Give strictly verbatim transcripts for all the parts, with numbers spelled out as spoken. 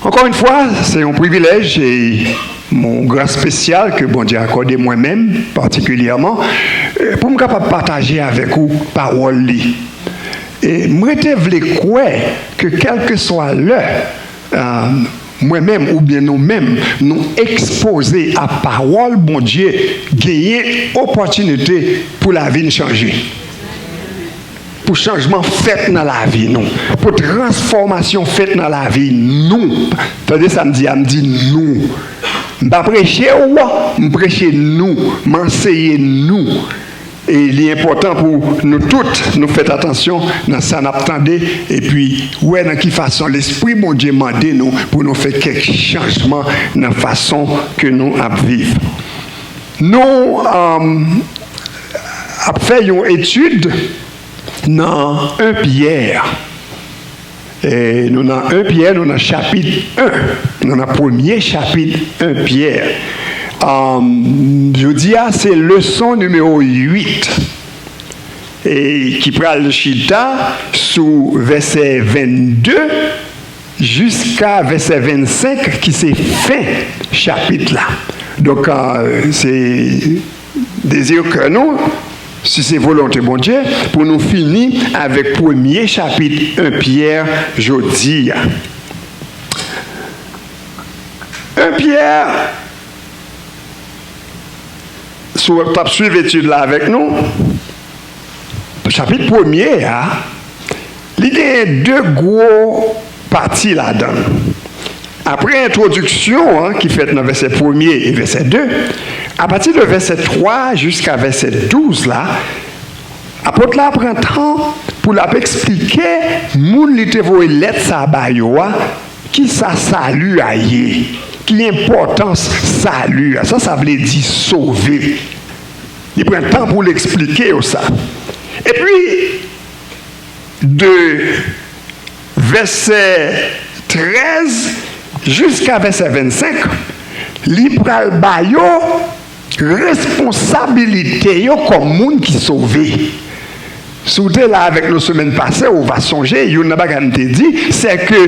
Ankò yon fwa, se yon privilèj e yon gras espesyal ke Bondye akòde mwen menm, patikilyèman, eh, pou m kapab pataje avèk ou pawòl li. E m rete vle kwè ke kèlkeswa lè, ah, mwen menm oubyen nou menm, nou ekspoze a pawòl Bondye, genyen opòtinite pou lavi n chanje. Pou chanjman fèt nan lavi nou, pou transfòmasyon fèt nan lavi nou. Tande sa m di a, m di nou. M pa preche w, m preche nou, m anseye nou. E li enpòtan pou nou tout, nou fèt atansyon nan sa n ap tande, epi wè nan ki fason Lespri Bondye mande nou pou nou fè kèk chanjman nan fason ke nou ap viv. Nou, um, ap fè yon etid nan en Pyè. E nou nan en Pyè, nou nan chapit en. Nou nan premye chapit en Pyè. Um, jodi a, se leson nimewo uit. E ki pral chita sou vèsè vennde jiska vèsè vennsenk, ki se fen chapit la. Donk, euh, se dezi kè nou, si se volonte Bondye, pou nou fini avèk premye chapit en Pyè jodi a. En Pyè, si w t ap swiv etid la avèk nou, chapit premye a, li genyen de gwo pati ladan l. Apre entwodiksyon an ki fèt nan vèsè premye e vèsè de, apati de vèsè twa jiska vèsè douz la, apot la pran tan pou l ap eksplike moun li te voye lèt sa a ba yo a, kisa sali a ye, ki enpòtans sali a, sa sa vle di sove. Li pran tan pou l eksplike yo sa. Epi, de vèsè trèz jiska vèsè vennsenk, li pral ba yo responsabilite yo kòm moun ki sove. Si w te la avèk nou semèn pase, ou va sonje, youn nan bagay m te di, se ke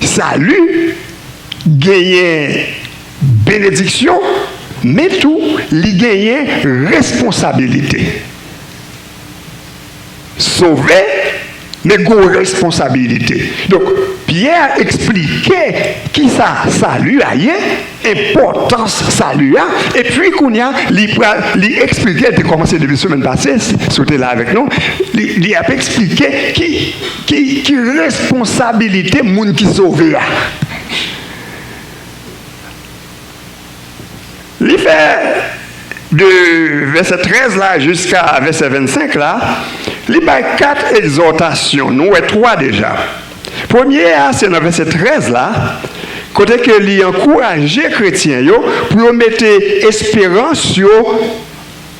sali genyen benediksyon, men tou, li genyen responsabilite. Sove, men gon responsabilite. Donk, Pyè eksplike kisa sali a ye, enpòtans sali a, epi kounye a, li pral, li eksplike, li te kòmanse depi semèn pase, si, si w te la avèk nou, li, li ap eksplike ki, ki, ki responsabilite moun ki sove a. Li fè de vèsè trèz la jiska vèsè vennsenk la, li bay kat egzòtasyon. Nou wè twa deja. Premye a, se nan vèsè trèz la, kote ke li ankouraje kretyen yo pou yo mete esperans yo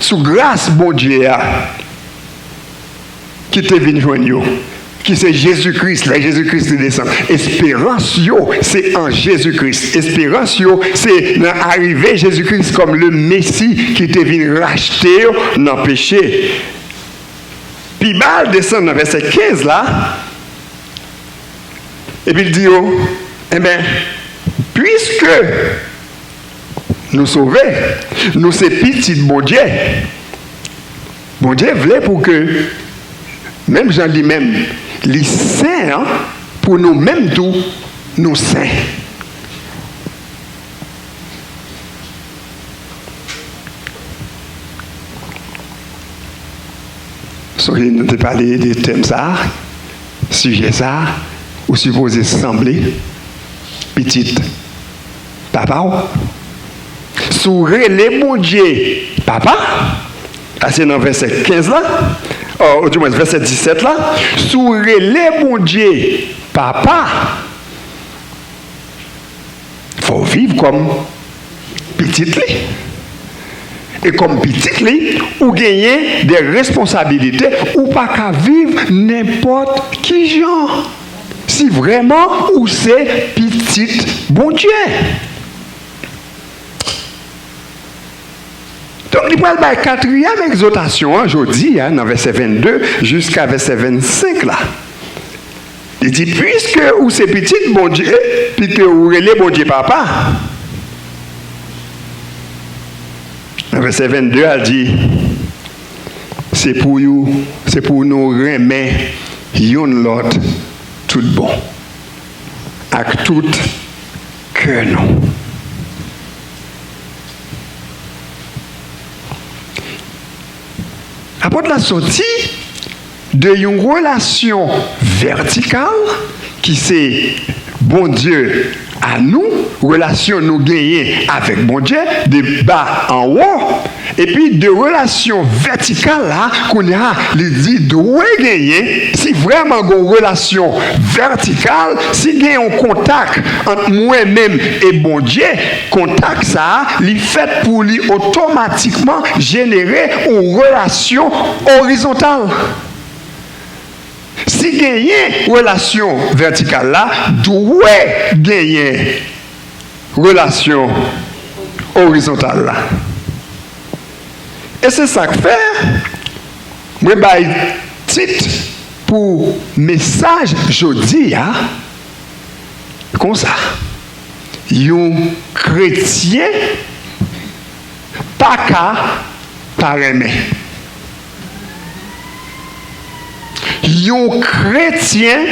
sou gras Bondye a ki te vin jwenn yo, ki se Jezi Kris, lè Jezi Kris te desann. Esperans yo, se an Jezi Kris. Esperans yo, se nan arive Jezi Kris kòm le Mesi ki te vin rachte yo nan peche. Pi ba l desann nan vèsè kenz la, epi l di yo, enben, piske nou sove, nou se pitit Bondye. Bondye vle pou ke, menm jan li menm, li sen an, pou nou menm tou, nou sen. Sonje nou te pale de tèm sa a, sijè sa a, ou sipoze sanble pitit papa w. Si w rele Bondye papa, sa se nan vèsè kenz la, o, odimwens vèsè disèt la, si w rele Bondye papa, fò w viv kòm pitit li. E kòm pitit li, ou genyen de responsabilite, ou pa ka viv nenpòt ki jan. Si vrèman ou se pitit Bondye. Donk, li pral bay katriyèm egzòtasyon an jodi a, nan vèsè vennde jiska vèsè vennsenk la. Li di, "Piske ou se pitit Bondye, piske ou rele Bondye Papa." Nan vèsè vennde a, l di, "Se pou yo, se pou nou renmen youn lòt tout bon, ak tout kè nou." Apot la soti de yon relasyon vètikal, ki se Bondye a nou, relasyon nou genyen avèk Bondye, de ba anwo, epi de relasyon vètikal la, kounye a, li di dwe genyen, si vrèman gen yon relasyon vètikal, si gen yon kontak ant mwen menm e Bondye, kontak sa a, li fèt pou li otomatikman jenere yon relasyon orizontal. Si genyen relasyon vètikal la, dwe genyen relasyon orizontal la. E se sa k fè mwen bay tit pou mesaj jodi a konsa, yon kretyen pa ka pa renmen. Yon kretyen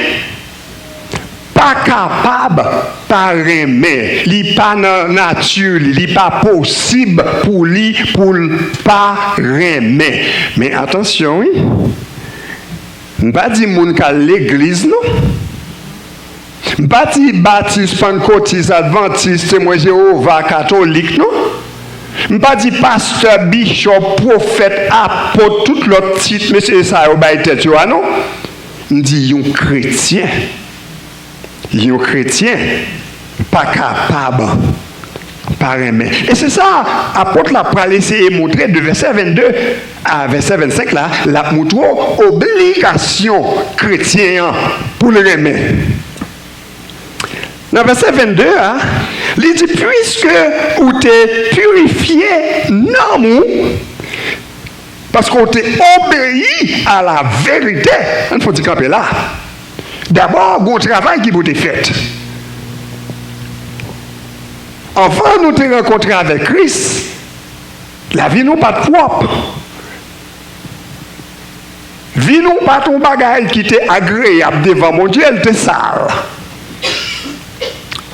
pa kapab pa renmen. Li pa nan nati li, li pa posib pou li, pou l pa renmen. Men atansyon, wi. M pa di moun k al legliz, non. M pa di batis, pannkotis, advantis, temwen Jewova, katolik, non. M pa di pastè, bichòp, pwofèt, apot, tout lòt tit mesye sa yo bay tèt yo a, non. M di yon kretyen. Yon kretyen pa kapab pa renmen. E se sa apot la pral eseye montre de vèsè vennde a vèsè vennsenk la, l ap montre w obligasyon kretyen an pou l renmen. Nan vèsè vennde a, li di, "Piske ou te pirifye nanm ou, paske w te obeyi a la verite." Ann fon ti kanpe la. Dabò, gen yon travay ki pou te fèt. Anvan nou te rankontre avèk Kris, lavi nou pa t pwòp. Vi nou pa t yon bagay ki te agreyab devan Bondye, l te sal.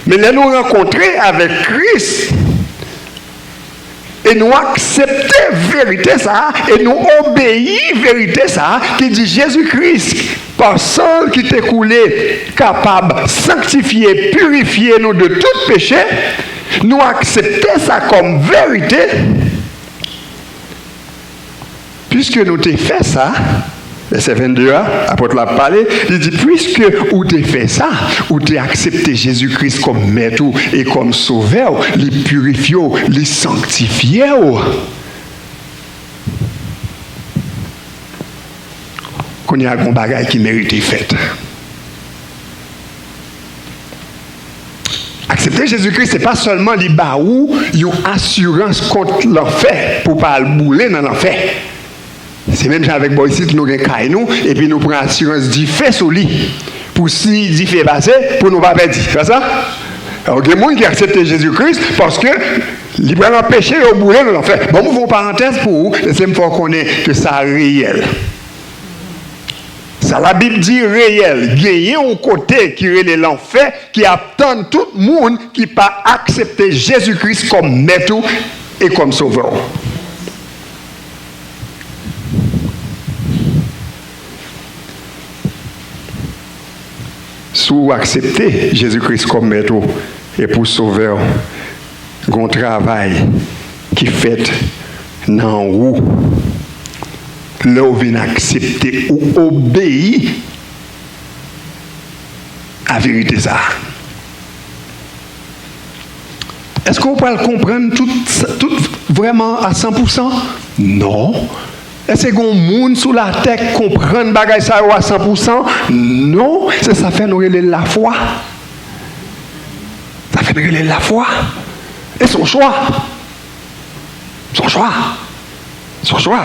Men lè nou rankontre avèk Kris, e nou aksepte verite sa a, e nou obeyi verite sa a, ki di Jezi Kris, pa san l ki te koule, kapab sanktifye, pirifye nou de tout peche, nou aksepte sa kòm verite. Piske nou te fè sa, vèsè vennde a, apot la ap pale, li di, "Piske ou te fè sa, ou te aksepte Jezi Kris kòm Mèt ou e kòm Sovè w, li pirifye w, li sanktifye w." Kounye a, gen yon bagay ki merite fèt. Aksepte Jezi Kris, se pa sèlman li ba ou yon asirans kont lanfè, pou w pa al boule nan lanfè. Se menm jan avèk bò isit, nou gen kay nou, epi nou pran asirans dife sou li. Pou si dife pase, pou nou pa pèdi. Se pa sa? Alò, gen moun ki aksepte Jezi Kris paske li pral anpeche yo boule nan lanfè. Bon, m ouvri yon parantèz pou ou, lese m fè w konnen ke sa reyèl. Sa Labib di reyèl, genyen yon kote ki rele lanfè, ki ap tann tout moun ki pa aksepte Jezi Kris kòm Mèt ou e kòm Sovè w. Si w aksepte Jezi Kris kòm Mèt ou e pou Sovè w, gen yon travay ki fèt nan ou. Lè w vin aksepte, ou obeyi a verite sa a. Èske w pral konprann tout, tout vrèman a san pou san? Non. Èske gen yon moun sou latè k konprann bagay sa yo a san pou san? Non. Se sa fè nou rele l lafwa. Sa fè nou rele l lafwa. E se yon chwa. Se yon chwa. Se yon chwa.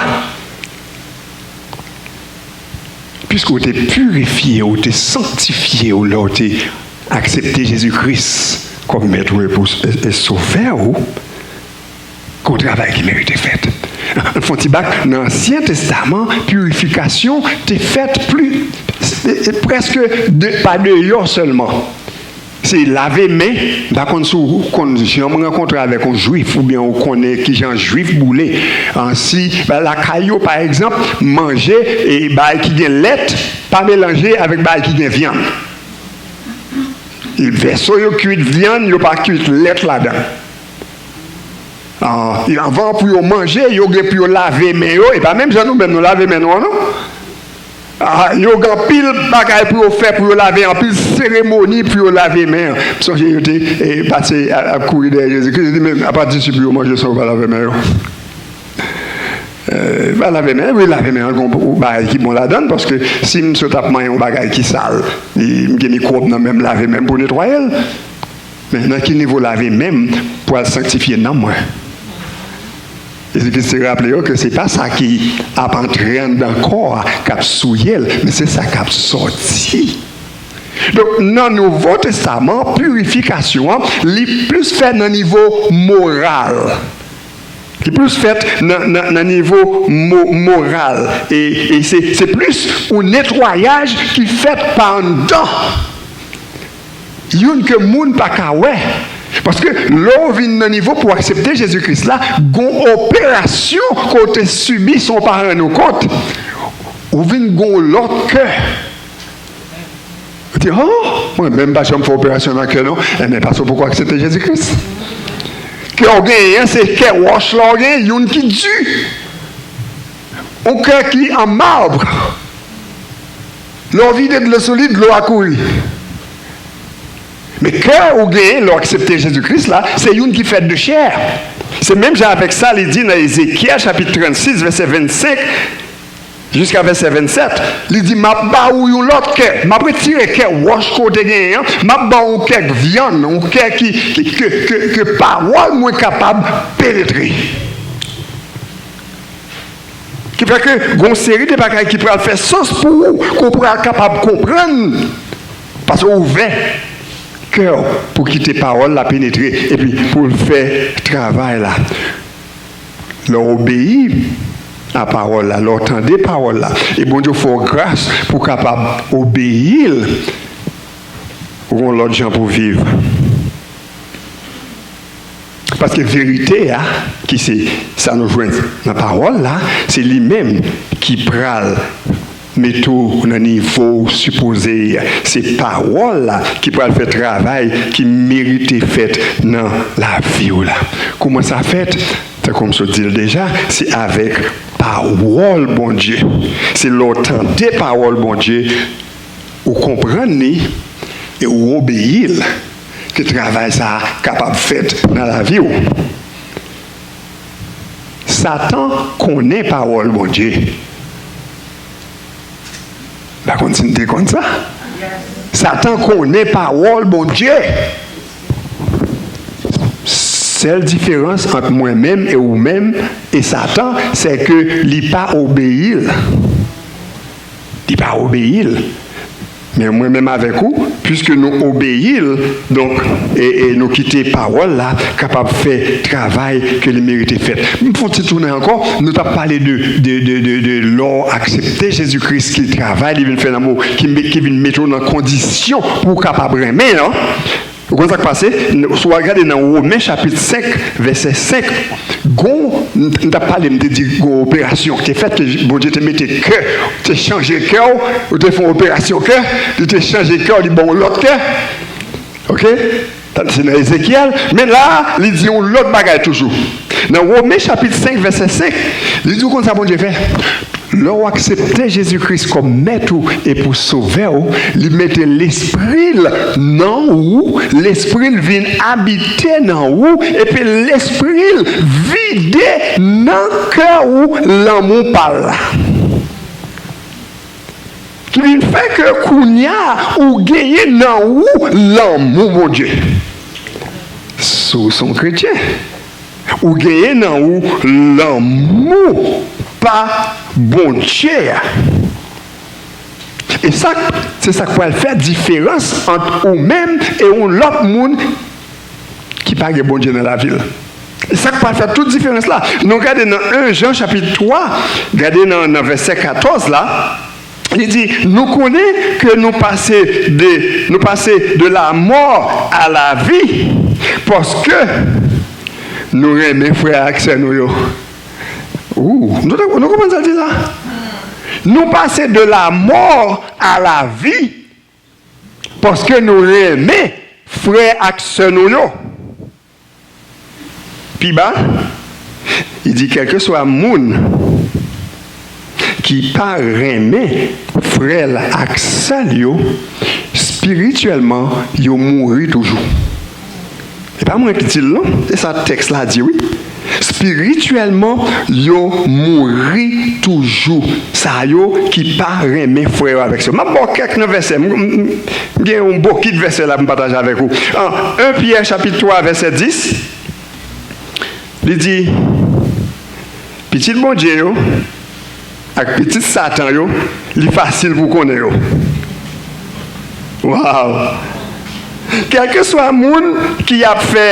Piske w te pirifye, w te sanktifye w lè w te aksepte Jezi Kris kòm Mèt ou e pou, e, e Sovè w, gen yon travay ki merite fèt. Ann fè yon ti bak, nan Ansyen Testaman, pirifikasyon te fèt pli, e, e, prèske de, pa deyò sèlman. Se lave men. M pa konn si w konn janm rankontre avèk yon Jwif, oubyen ou konnen kijan Jwif boule. An, si, ba, lakay yo, pa egzanp, manje, e, bagay ki gen lèt, pa melanje avèk bagay ki gen vyann. E vèso yo kuit vyann, yo pa kuit lèt ladan. Ah, anvan pou yo manje, yo gen pou yo lave men yo. E pa menm jan nou menm nou lave men nou an, non. Ah, yo gen anpil bagay pou yo fè, pou yo lave, anpil seremoni pou yo lave men an. M sonje yo te, eh, pase a, ap kouri dèyè Jezikri, yo di, "Men, apa disip yo manje san yo pa lave men yo?" Eh, pa lave men, wi, lave men an, gen yon bagay ki bon ladan l, paske si m sot ap manyen yon bagay ki sal, li, m gen mikwòb nan men m, lave men m pou netwaye l. Men nan ki nivo lave men m pral sanktifye nanm mwen? Jezi Kris te raple yo ke se pa sa ki ap antre anndan kò a k ap souye l, men se sa k ap sòti. Donk, nan Nouvo Testaman, pirifikasyon an, li plis fèt nan nivo moral. Li plis fèt nan, nan, nan nivo mo-, moral. E, e se, se plis yon netwayaj ki fèt pa anndan. Youn ke moun pa ka wè. Paske lè w vin nan nivo pou w aksepte Jezi Kris la, gon operasyon ke w te sibi san w pa rann ou kont. Ou vin gon lòt kè. Ou di, "Oh, mwen menm pa janm fè operasyon nan kè non." Enben, paske w poko aksepte Jezi Kris. Kè w genyen an, se kè wòch la w genyen, youn ki di. Yon kè ki an mab. Lè w vide dlo sou li, dlo a kouri. Men kè ou genyen lè w aksepte Jezi Kris la, se youn ki fèt de chè. Se menm jan avèk sa li di nan Ezekyèl chapit trannsis, vèsè vennsenk jiska vèsè vennsèt. Li di, "M ap ba ou yon lòt kè. M ap retire kè wòch ke w te genyen an. M ap ba w yon kè vyann, yon kè ki, ki, ke, ke, ke pawòl mwen kapab penetre." Ki fè ke gon seri de bagay ki pral fè sans pou ou, ke w pral kapab konprann, paske w ouvè kè w pou kite pawòl la penetre, epi pou l fè travay la. Lè w obeyi a pawòl la, lè w tande pawòl la, e Bondye fè w gras pou w kapab obeyi l, ou gon lòt jan pou w viv. Paske verite a, ki se sa nou jwenn nan pawòl la, se li menm ki pral mete w nan nivo w sipoze ye a. Se pawòl la ki pral fè travay ki merite fèt nan lavi w la. Kouman sa fèt? Tankou m sot di l deja, se avèk pawòl Bondye. Se lè w tande pawòl Bondye, ou konprann li e ou obeyi l, ke travay sa a kapab fèt nan lavi w. Satan konnen pawòl Bondye. M pa konn si n te konn sa. Satan konnen pawòl Bondye. Sèl diferans ant mwen menm e ou menm e Satan, se ke li pa obeyi l. Li pa obeyi l. Men mwen menm avèk ou, piske nou obeyi l, donk, e, e nou kite pawòl la kapab fè travay ke li merite fèt. M fè yon ti tounen ankò, nou t ap pale de, de, de, de, de lè w aksepte Jezi Kris ki travay li vin fè nan mo, ki, ki vin mete w nan kondisyon pou w kapab renmen an. Ou konn sa k pase? Si w al gade nan Women chapit senk, vèsè senk, gon, m, m t ap pale, m te di gon operasyon ki te fèt, ke Bondye te mete kè, te chanje kè w, ou te fè yon operasyon kè, li te chanje kè w, li ba w yon lòt kè. Oke? Sa se nan Ezekyèl, men la a, li di yon lòt bagay toujou. Nan Women chapit senk, vèsè senk, li di w konn sa Bondye fè? Lè w aksepte Jezi Kris kòm Mèt ou e pou Sovè w, li mete Lespri l nan ou, Lespri l vin abite nan ou, epi Lespri l vide nan kè ou lanmou pa l la. Ki vin fè ke kounye a, ou genyen nan ou lanmou Bondye. Si w se yon kretyen, ou genyen nan ou lanmou pa Bondye a. E sa, se sa k pral fè diferans ant ou menm e yon lòt moun ki pa gen Bondye nan lavi l. E sa k pral fè tout diferans la. Nou gade nan en Jan chapit twa, gade nan, nan vèsè katòz la, li di, nou konnen ke nou pase de, nou pase de la mort à la vie, paske nou renmen frè ak sè nou yo. Ou, nou, nou konprann sa l di la? Nou pase de la mort à la vie, paske nou renmen frè ak sè nou yo. Pi ba, li di, kèlkeswa moun ki pa renmen frè l ak sè l yo, espirityèlman, yo mouri toujou. E pa mwen ki di l non, se sa tèks la di wi. Espirityèlman, yo mouri toujou. Sa yo ki pa renmen frè yo avèk sè yo. M ap ba w kèk nan vèsè. M, m, m gen yon bokit vèsè la pou m pataje avèk ou. An en Pyè chapit twa vèsè dis, li di, pitit Bondye yo ak pitit Satan yo, li fasil pou konnen yo. Waw! Kèlkeswa moun ki ap fè,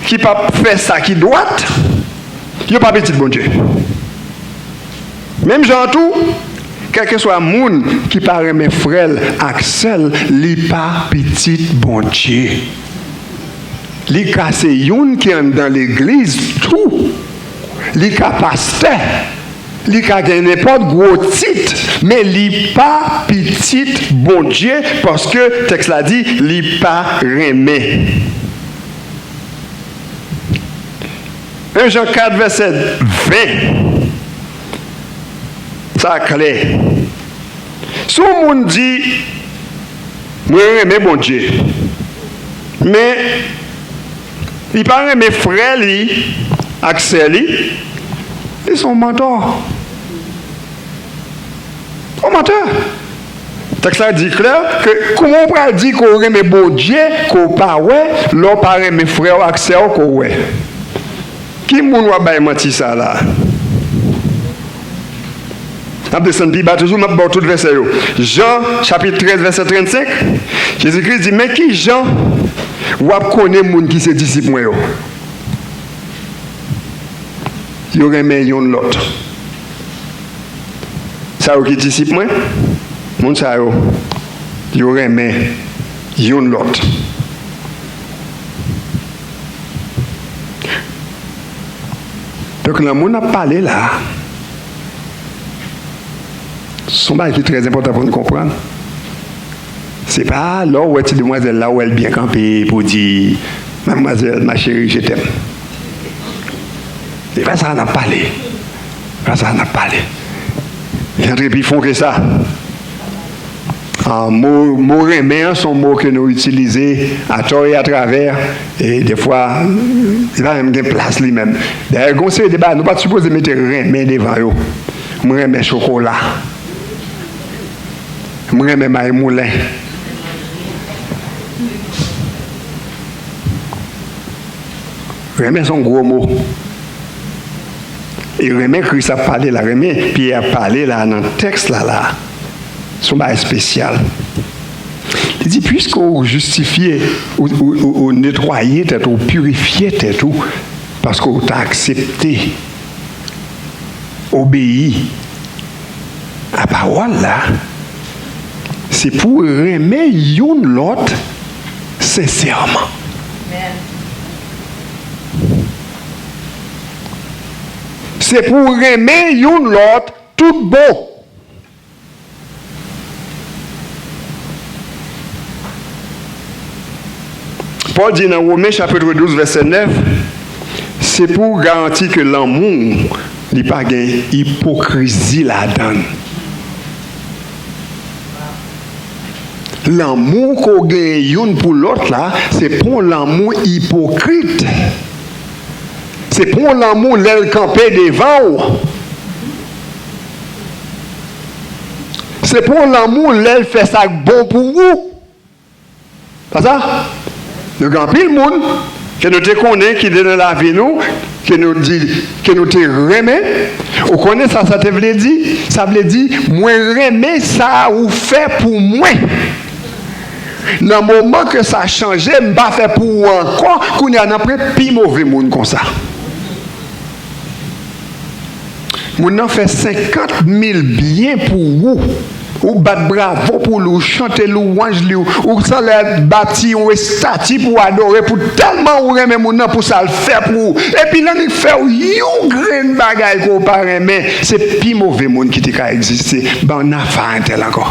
ki p ap fè sa ki dwat, yo pa pitit Bondye. Menm jan an tou, kèlkeswa moun ki pa renmen frè l ak sè l, li pa pitit Bondye. Li ka se youn ki anndan legliz tou. Li ka pastè. Li ka gen nenpòt gwo tit, men li pa pitit Bondye, paske tèks la di li pa renmen. En Jan kat vèsè ven. Sa klè. Si yon moun di, mwen renmen Bondye, men li pa renmen frè li ak sè li, li se yon mantò. Yon mantè. Tèks la di klè ke kòman w pral di ke w renmen Bondye ke w pa wè, lè w pa renmen frè w ak sè w ke w wè? Ki moun w ap bay manti sa la? N ap desann pi ba toujou, m ap ba w tout vèsè yo. Jan, chapit trèz, vèsè trannsenk, Jezikri di, men ki jan w ap konnen moun ki se disip mwen yo? Yo renmen youn lòt. Sa yo ki disip mwen, moun sa yo, yo renmen youn lòt. Donk, lanmou n ap pale la, se yon bagay ki trè enpòtan pou n konprann. Se pa lè w wè ti demwazèl la, w wè l byen kanpe pou di, madmwazèl, ma chérie, je t'aime. Se pa sa n ap pale. Se pa sa n ap pale. Li antre pi fon ke sa. Ah, mo, mo renmen an, se yon mo ke nou itilize atò e atravè, e defwa, li pa menm gen plas li menm. Dayè, gen yon seri de bagay, nou pa t sipoze mete renmen devan yo. Mwen renmen chokola. Mwen renmen may moulen. Renmen se yon gwo mo. E renmen Kris ap pale la, renmen Pyè ap pale la nan tèks la la, se yon bagay espesyal. Li di, piske ou jistifye, ou, ou, ou, ou netwaye tèt ou, ou pirifye tèt ou, paske ou ta aksepte obeyi a pawòl la, se pou w renmen youn lòt sensèman. Se pou w renmen youn lòt tout bon. Pòl di nan Women chapit douz vèsè nèf, se pou w garanti ke lanmou, li pa gen ipokrizi ladan l. Lanmou ke w genyen youn pou lòt la, se pa yon lanmou ipokrit. Se pa yon lanmou lè l kanpe devan w. Se pa yon lanmou lè l fè sa k bon pou ou. Pa sa? Nou gen anpil moun ke nou te konnen ki te nan lavi nou, ke nou di, ke nou te renmen. Ou konnen sa sa te vle di? Sa vle di, mwen renmen sa ou fè pou mwen. Nan moman ke sa chanje, m pa fè pou ou ankò, kounye a n ap ret pi move moun konsa. Moun nan fè senkant mil byen pou ou. Ou bat bravo pou li, ou chante lwanj li, ou, ou sanlè bati yon estati pou adore, pou tèlman ou renmen moun nan, pou sa l fè pou ou. Epi l annik fè w yon grenn bagay ke w pa renmen, se pi move moun ki te ka egziste. Ban n afa entèl ankò.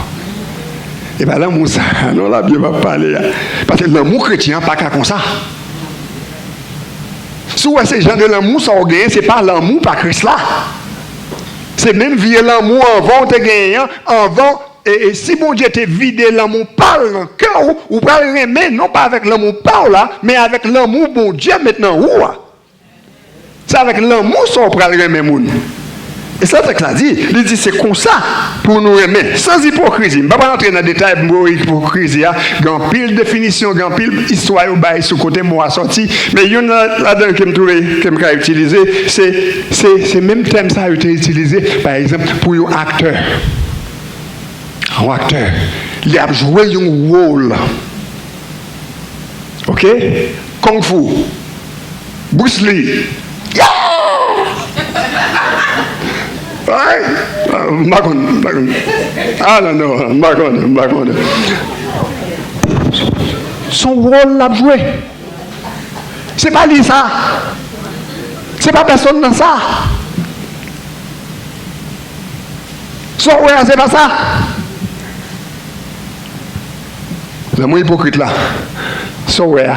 E pa lanmou sa a non Labib ap pale a. Paske lanmou kretyen an pa ka konsa. Si w wè se jan de lanmou sa w genyen, se pa lanmou pa Kris la. Se menm vye lanmou anvan w te genyen an, anvan, e, e si Bondye te vide lanmou pa l nan kè w, ou pral renmen, non pa avèk lanmou pa w la, men avèk lanmou Bondye met nan ou a. Se avèk lanmou sa w pral renmen moun. E sa tèks la di, li di se konsa pou nou renmen, sans hypocrisie. M pa pral antre nan detay mo ipokrizi a, gen anpil definisyon, gen anpil istwa yo bay sou kote mo a sòti, men youn la, ladan ke m twouve, ke m ka itilize, se, se, se menm tèm sa yo te itilize, pa egzanp, pou yon aktè. Yon aktè, li ap jwe yon wòl. Oke? Kung Fu. Bruce Lee. Yeah! Alright? Ah, m pa konn, m pa konn. Ah, non, non, m pa konn, m pa konn. Se yon wòl l ap jwe. Se pa li sa. Se pa pèsonn nan sa. Sa w wè a, se pa sa. Lanmou ipokrit la, sa w wè a,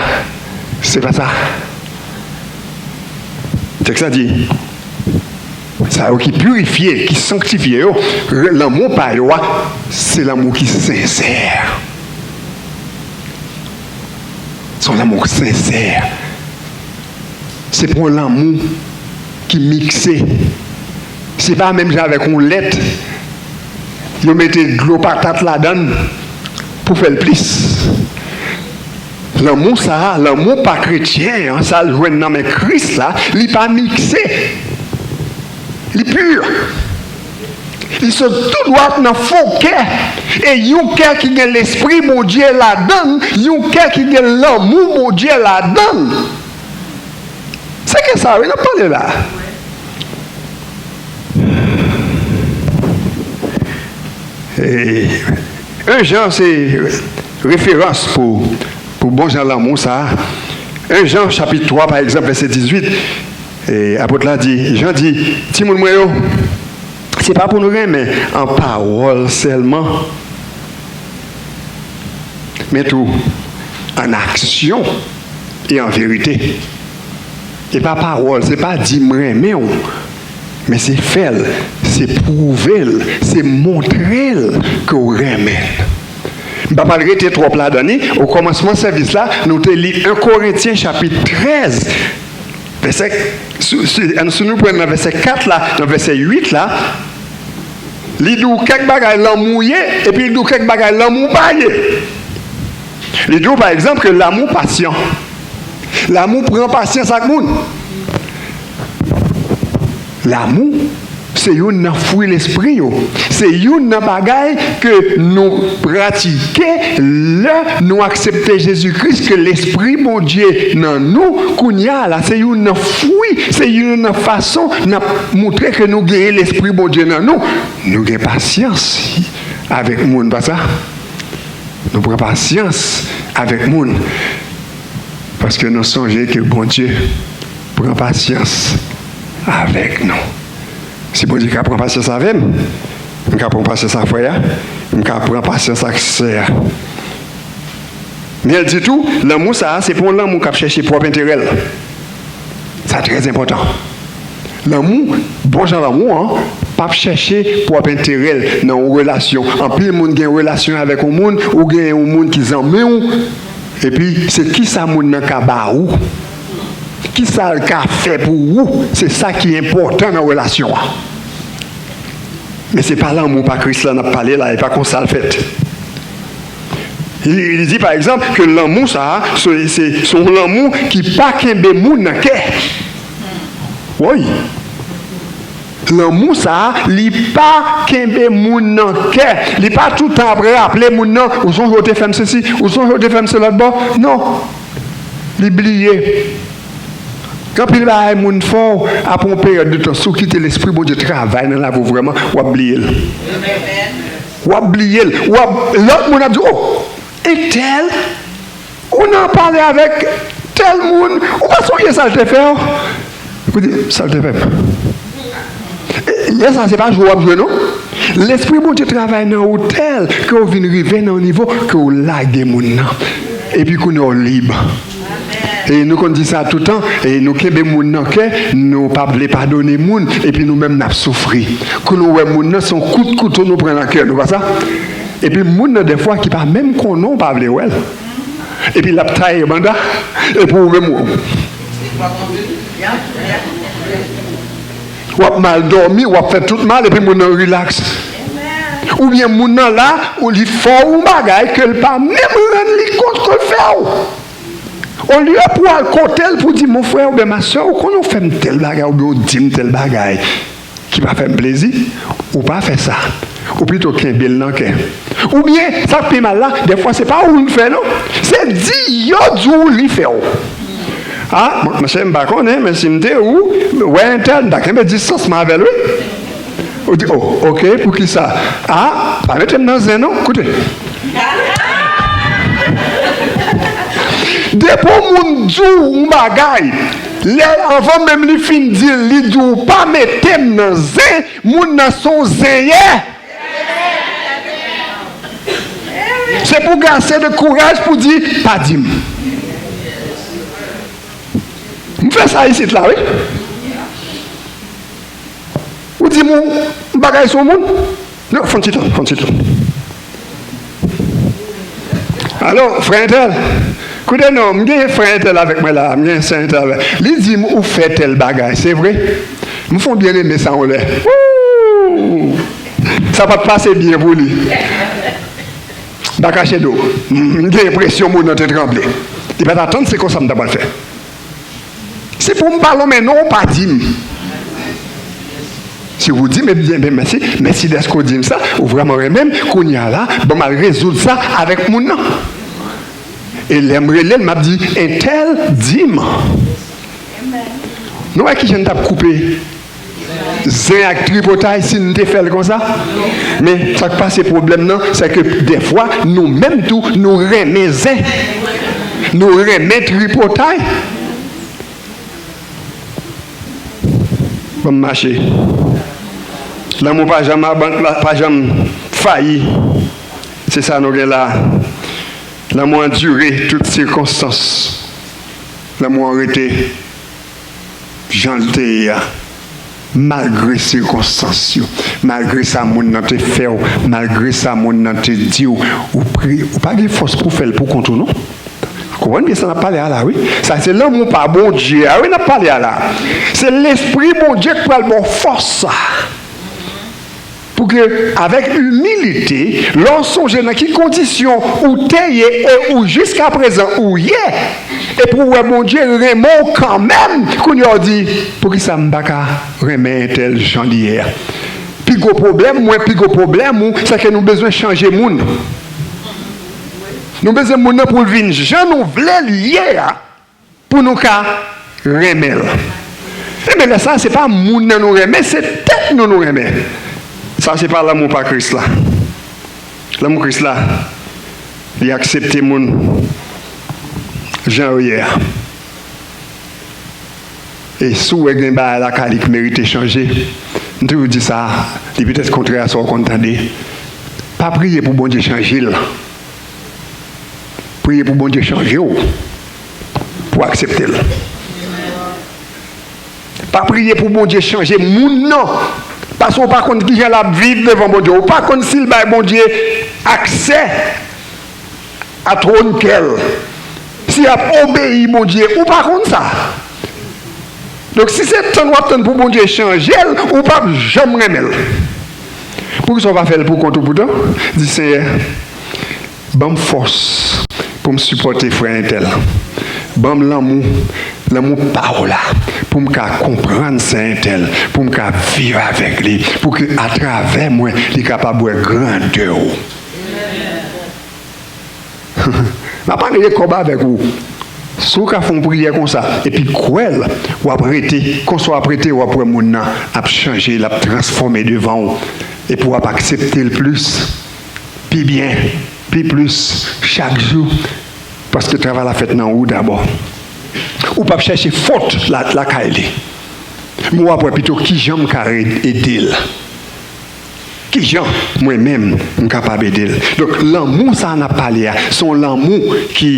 se pa sa. Tèks la di, sa yo ki pirifye, ki sanktifye yo, re-, lanmou pa yo a, se lanmou ki sensè. Se yon lanmou sensè. Se pa yon lanmou ki mikse. Se pa menm jan avèk yon lèt, yo mete dlo patat ladan l pou fè l plis. Lanmou sa a, lanmou pa kretyen an, sa l jwenn nan men Kris la, li pa mikse. Li pi. Li sot tou dwat nan fon kè. E yon kè ki gen Lespri Bondye ladan l, yon kè ki gen lanmou Bondye ladan l. Se kè sa a, wi, n ap pale la. E, en Jan se referans pou, pou bon jan lanmou sa a. En Jan chapit twa, pa egzanp, vèsè dizuit, e, apot la di, Jan di, timoun mwen yo, se pa pou nou renmen an pawòl sèlman, men tou an aksyon e an verite. E pa pawòl, se pa di m renmen w, men se fè l, se pwouve l, se montre l ke w renmen l. M pa pral rete twòp ladan li. Okòmansman sèvis la, nou te li en Korentyen chapit trèz, vèsè, si, si, si nou pran nan vèsè kat la, nan vèsè uit la, li di w kèk bagay lanmou ye, epi li di w kèk bagay lanmou pa ye. Li di w, pa egzanp, ke lanmou pasyan. Lanmou pran pasyans ak moun. Lanmou, se youn nan fwi Lespri yo. Se youn nan bagay ke nou pratike lè nou aksepte Jezi Kris, ke Lespri Bondye nan nou. Kounye a la, se youn nan fwi, se youn nan fason n ap montre ke nou genyen Lespri Bondye nan nou. Nou gen pasyans avèk moun, pa sa? Nou pran pasyans avèk moun, paske nou sonje ke Bondye pran pasyans avèk nou. Si Bondye ka pran pasyans avè m, m ka pran pasyans ak frè a, m ka pran pasyans ak sè a. Men l di tou, lanmou sa a, se pa yon lanmou k ap chèche pwòp enterè l. Sa trè enpòtan. Lanmou, bon jan lanmou an, p ap chèche pwòp enterè l nan yon relasyon. Anpil moun gen relasyon avèk yon moun, ou gen yon moun ki zanmi w, epi se kisa moun nan ka ba ou, kisa l ka fè pou ou, se sa ki enpòtan nan relasyon an. Men se pa lanmou pa Kris la n ap pale la, e pa konsa l fèt. Li, li di, pa egzanp, ke lanmou sa a, se, se, se yon lanmou ki pa kenbe moun nan kè. Woy! Lanmou sa a, li pa kenbe moun nan kè. Li pa toutan ap raple moun nan, ou sonje w te fè m sesi, ou sonje w te fè m se lòt bò. Non. Li bliye. Gen anpil bagay moun fè w, apre yon peryòd de tan, si w kite Lespri Bondye travay nan lavi w vrèman, w ap bliye l. W ap bliye l. W ap, lòt moun ap di, "O, entèl, ou nan pale avèk tèl moun, ou pa sonje sa l te fè w?" Ou di, "Sa l te fè m?" E, lè sa, se pa jwe w ap jwe, non. Lespri Bondye travay nan ou tèl ke w vin rive nan yon nivo ke w lage moun nan. Epi kounye a w lib. E nou konn di sa toutan, e nou kenbe moun nan kè, nou pa vle padone moun, epi nou menm n ap soufri. Kou nou wè moun nan, se yon kout kouto nou pran nan kè nou, pa sa? Epi moun nan, dèfwa, ki pa menm konnen w pa vle wè l. Epi l ap taye banda, epi ou menm ou. W ap mal dòmi, w ap fè tout mal, epi moun nan rilaks. Oubyen moun nan la, ou li fè w yon bagay ke l pa menm rann li kont ke l fè w. Olye pou w al kote l pou di, "Mon frè oubyen ma sè, ou konnen w fè m tèl bagay oubyen w di m tèl bagay ki pa fè m plezi," ou pa fè sa. Ou pito kenbe l nan kè. Oubyen, sa k pi mal la, dèfwa se pa ou l fè non. Se di yo di w li fè w. "A, mwen, monchè, m pa konnen, men si m te ou, wè entèl, m ta kenbe distans mwen avè l, wi." Ou di, "O, oke, poukisa?" "A, pa mete m nan zen non, koute." Depi yon moun di w yon bagay, lè anvan menm li fin di l, li di w, "Pa mete m nan zen," moun nan se yon zenyè. Se pou gen ase de kouraj pou di, "Pa di m." M fè sa isit la, wi. Ou di m yon bagay sou yon moun? Non, fon ti tan, fon ti tan. Alo, frè entèl. Koute non, m gen frè entèl avèk mwen la, m gen sè entèl avèk. Li di m ou fè tèl bagay, se vre? M fè yon byeneme sa yon lè. Wouw! Sa pa t pase byen pou li. M pa kache do. M gen enpresyon moun nan te tranble. Li pa t atann se konsa m ta pral fè. Se pou m pa lonmen non, ou pa di m. Si ou di m, ebyen, ben, mèsi. Mèsi dèske ou di m sa. Ou vrèman renmen m. Kounye a la, ban m al rezoud sa avèk moun nan. E lè m rele l, m ap di, "Entèl, di m." Nou wè kijan n t ap koupe zen ak tripotay si n te fè l konsa? Men sa k pase pwoblèm nan, se ke dèfwa, nou menm tou, nou renmen zen. Nou renmen tripotay. Ban m mache. Lanmou pa janm aban-, pa, pa janm fayi. Se sa nou gen la. Lanmou andire tout sikonstans. Lanmou an rete jan l te ye a. Malgre sikonstans yo, malgre sa moun nan te fè w, malgre sa moun nan te di w, ou pri-, ou pa gen fòs pou w fè l pou kont ou non. Konprann byen sa n ap pale a la, wi. Sa se lanmou pa Bondye a, wi, n ap pale a la. Se Lespri Bondye k pral ba w fòs sa. Pou ke, avèk imilite, lè w sonje nan ki kondisyon ou te ye e ou jiskaprezan ou ye, epi w wè Bondye renmen w kanmenm, kounye a w di, "Poukisa m pa ka renmen entèl jan li ye a?" Pi gwo pwoblèm mwen, pi gwo pwoblèm ou, se ke nou bezwen chanje moun. Nou bezwen moun nan pou l vin jan nou vle l ye a, pou nou ka renmen l. Ebyen, lè sa a, se pa moun nan nou renmen, se tèt nou nou renmen. Sa, se pa lanmou pa Kris la. Lanmou Kris la, li aksepte moun jan yo ye a. E si w wè gen bagay lakay li ki merite chanje, m toujou di sa, li petèt kontrè a sa w konn tande. Pa priye pou Bondye chanje l. Priye pou Bondye chanje w, pou w aksepte l. Pa priye pou Bondye chanje moun nan, paske w pa konn kijan l ap viv devan Bondye. Ou pa konn si l bay Bondye aksè a twòn kè l, si l ap obeyi Bondye. Ou pa konn sa. Donk, si se tann w ap tann pou Bondye chanje l, ou p ap janm renmen l. Poukisa w pa fè l pou kont ou poutan? Di, Senyè, ban m fòs pou m sipòte frè entèl. Ban m lanmou Lanmou pa w la, pou m ka konprann sè entèl, pou m ka viv avèk li, pou ke atravè mwen, li kapab wè grandè w. M ap pale de kòb avèk ou. Si w ka fè yon priyè konsa, epi kwè l, w ap rete, konsa w ap rete, w ap wè moun nan ap chanje, l ap transfòme devan w, epi w ap aksepte l plis, pi byen, pi plis, chak jou, paske travay la fèt nan ou dabò. Ou p ap chèche fòt la, lakay li, men w ap wè pito kijan m ka re-, ede l. Kijan mwen menm m kapab ede l? Donk, lanmou sa a n ap pale a, se yon lanmou ki,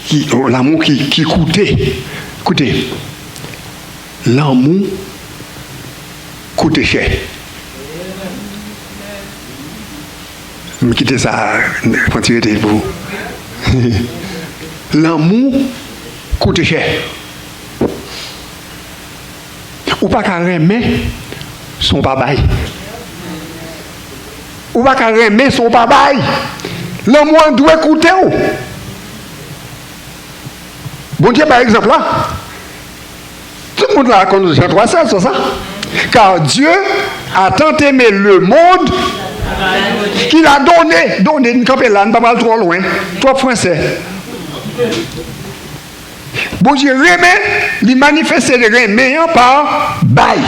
ki, yon lanmou ki, ki koute. Koute, lanmou koute chè. M kite sa, fon ti rete pou. Lanmou koute chè. Ou pa ka renmen san w pa bay. Ou pa ka renmen san w pa bay. Lanmou an dwe koute w. Bondye bay egzanp la. Tout moun la konn Jan twa sèz, se sa? Car Dieu a tant aimé le monde qu'il a donné. Donné, n kanpe la, n pa pral twò lwen. Twòp fransè. Bondye renmen, li manifeste renmen an pa bay.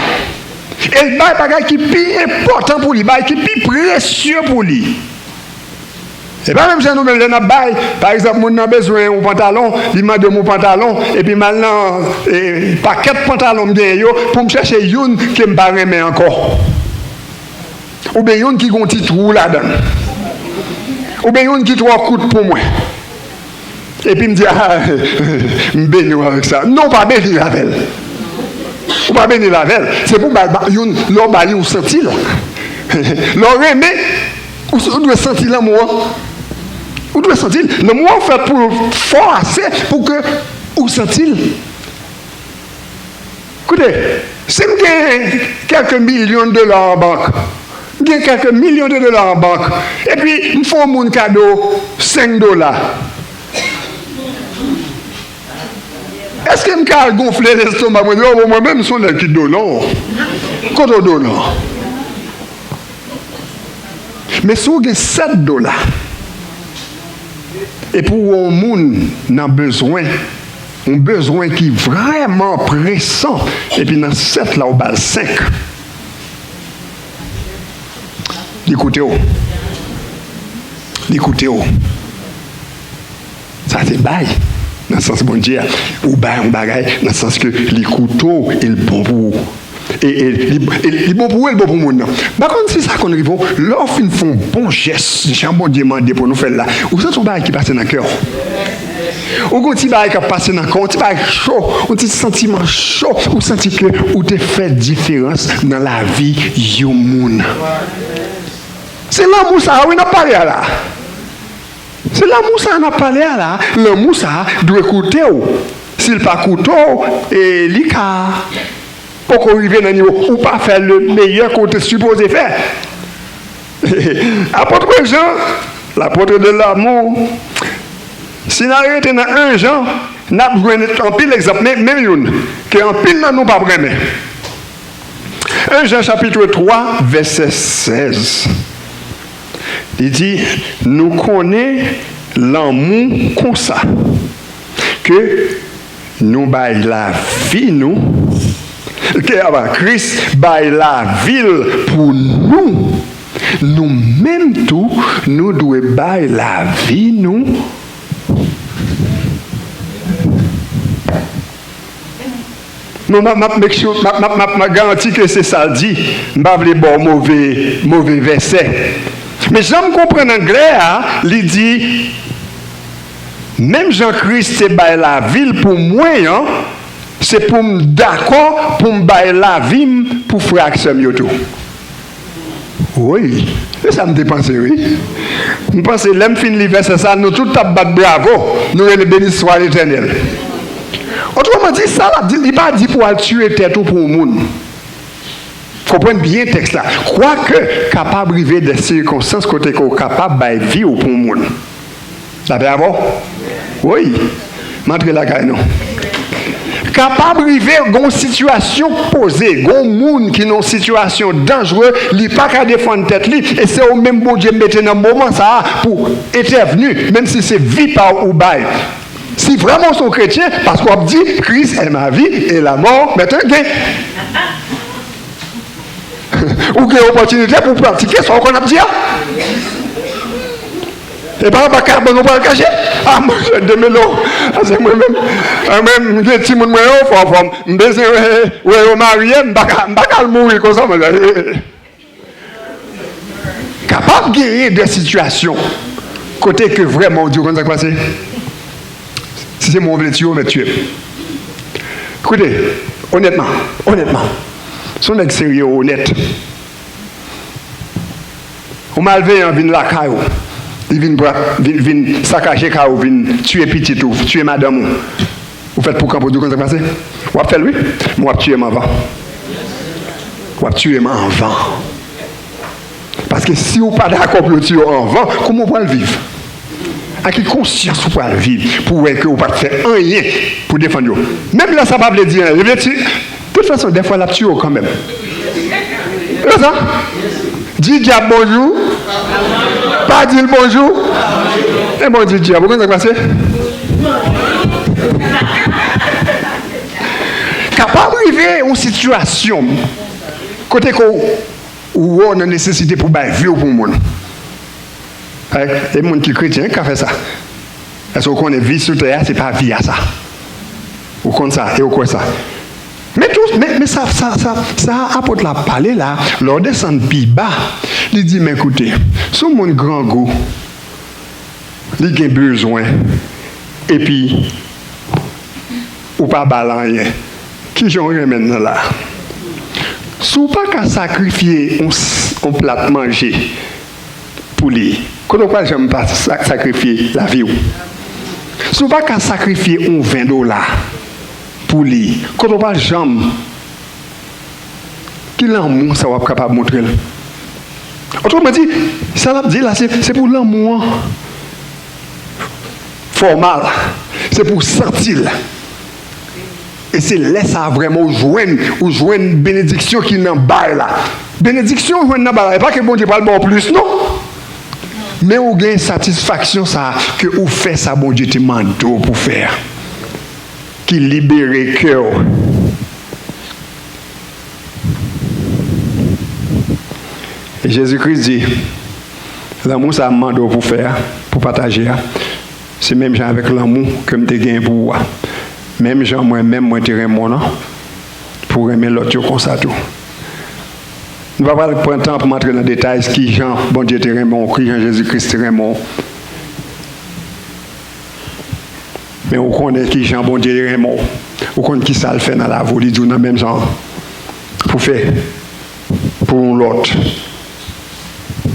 E l bay bagay ki pi enpòtan pou li, bagay ki pi presye pou li. E pa menm jan nou menm lè n ap bay, pa egzanp, moun nan bezwen yon pantalon, li mande m yon pantalon, epi m al nan, e, pakèt pantalon m genyen yo, pou m chèche youn ke m pa renmen ankò. Oubyen youn ki gen yon ti twou ladan l. Oubyen youn ki twò kout pou mwen. Epi m di, "Ah, m beni w avèk sa." Non, w pa beni l avè l. Ou pa beni l avè l. Se pou w ba l, ba, youn, lè w ba li, ou santi l. Lè w renmen, ou, ou dwe santi lanmou an. Ou dwe santi l. Lanmou an fèt pou l fò ase pou ke ou santi l. Koute, si m gen kèlke milyon de dola an bank, m gen kèlke milyon de dola an bank, epi m fè yon moun kado senk dola, èske m ka al gonfle lestoma mwen, di, "Oh, mwen menm, m se yon nèg ki donan. Kote w donan?" Men si w gen sèt dola, epi w wè yon moun nan bezwen, yon bezwen ki vrèman presan, epi nan sèt la, w ba l senk, li koute w. Li koute w. Sa se bay, nan sans Bondye a. Ou bay yon bagay, nan sans ke li koute w e l bon pou ou. E, e, li, e, li bon pou ou, e l bon pou moun nan. M pa konn si sa konn rive w, lè w fin fè yon bon jès, jan Bondye mande pou nou fè l la, ou santi yon bagay ki pase nan kè w. Ou gen yon ti bagay k ap pase nan kè w, yon ti bagay cho, yon ti santiman cho. Ou santi ke ou te fè diferans nan lavi yon moun. Se lanmou sa a, wi, n ap pale a la. Se lanmou sa a n ap pale a la. Lanmou sa a dwe koute w. Si l pa koute w, e li ka poko rive nan nivo, ou pa fè le meyè ke w te sipoze fè. Apot Jan, l'apôtre de l'amour, si n al rete nan en Jan, n ap jwenn anpil egzanp, men, men youn ke anpil nan nou p ap renmen. En Jan chapit twa, vèsè sèz. Li di, nou konnen lanmou konsa, ke nou bay lavi nou, ke, apa, Kris bay lavi l pou nou, nou menm tou, nou dwe bay lavi nou. Non, m ap, m ap make sure, m ap, m ap, m ap, m ap garanti ke se sa l di. M pa vle ba w move, move vèsè. Men jan m konprann anglè a, li di, menm jan Kris te bay lavi l pou mwen an, se pou m dakò pou m bay lavi m pou frè ak sè m yo tou. Wi, se sa m te panse, wi. M panse lè m fin li vèsè sa, nou tout t ap bat bravo, nou rele, "Beni swa Letènèl." Otreman di, sa l ap di, li pa di pou w al tiye tèt ou pou yon moun. Konprann byen tèks la. Kwake, kapab rive de sikonstans kote ke w kapab bay vi w pou yon moun. Lapè avè w? Wi. M antre lakay nou. Kapab rive gen yon sitiyasyon k poze, gen yon moun ki nan yon sitiyasyon danjere, li pa ka defann tèt li, e se ou menm Bondye mete nan moman sa a pou entèvni, menm si se vi pa w ou bay. Si vrèman w se yon kretyen, paske w ap di, Christ est ma vie et la mort m'est un gain. Ou gen opòtinite pou w pratike sa w konn ap di a. E pa anba kabann ou pral kache. A, monchè, demele w. Paske mwen menm, mwen menm, m gen timoun mwen yo, fò, fò, m bezwen wè, wè yo marye, m pa ka, m pa ka al mouri konsa, monchè. Kapab genyen de sitiyasyon kote ke vrèman w di, w konn sa k pase? Si se mwen w vle tiye, w mèt tiye m. Koute, onètman, onètman, si w nèg serye, w onèt, yon malveyan vin lakay ou, li vin, vin, vin sakaje kay ou, vin tiye pitit ou, tiye madanm ou, ou fèt pou kanpe w di, w konn sa k pase? W ap fè l, wi, men w ap tiye m anvan. W ap tiye m anvan. Paske si w pa dakò pou yo tiye w anvan, kòman w pral viv? Ak ki konsyans ou pral viv pou w wè ke w pa t fè anyen pou defann yo? Menm lè sa pa vle di anyen, li vle ti, tout fason, dèfwa l ap tiye w kanmenm. Konsa, di dyab bonjou, pa di l bonjou. E bon, di dyab, ou konn sa k pase? Kapab rive yon sitiyasyon kote ke w ou wè w nan nesesite pou bay vi w pou moun. E, e moun ki kretyen ka fè sa. Èske w konnen vi sou tè a, se pa vi a sa? Ou konn sa, e w kwè sa. Men tou, men, men sa, sa, sa, sa apot la ap pale la, lè w desann pi ba, li di, men koute, si yon moun grangou, li gen bezwen, epi ou pa ba l anyen, kijan w renmen l nan la? Si w pa ka sakrifye yon s-, yon plat manje pou li, kote w pral janm pa sa-, sakrifye lavi w? Si w pa ka sakrifye yon ven dola pou li, kote w pral janm Ki lanmou sa w ap kapab montre l? Otreman di, sa l ap di la, se, se pou lanmou an fè w mal. Se pou w santi l. E se lè sa a vrèman ou jwenn, ou jwenn benediksyon ki nan bay la. Benediksyon ou jwenn nan bay la, e pa ke Bondye pral ba w plis, non. Men ou gen satisfaksyon sa a, ke ou fè sa Bondye te mande w pou fè a. Ki libere kè w. E Jezi Kris di, lanmou sa a m mande w pou fè a, pou pataje a, se menm jan avèk lanmou ke m te genyen pou ou a. Menm jan mwen menm mwen te renmen w nan, pou w renmen lòt yo konsa tou. Nou pa pral pran tan pou m antre nan detay ki jan Bondye te renmen w, ki jan Jezi Kris te renmen w. Men ou konnen ki jan Bondye renmen w. Ou konn ki sa l fè nan lavi w, li di w nan menm jan an. Pou fè pou yon lòt.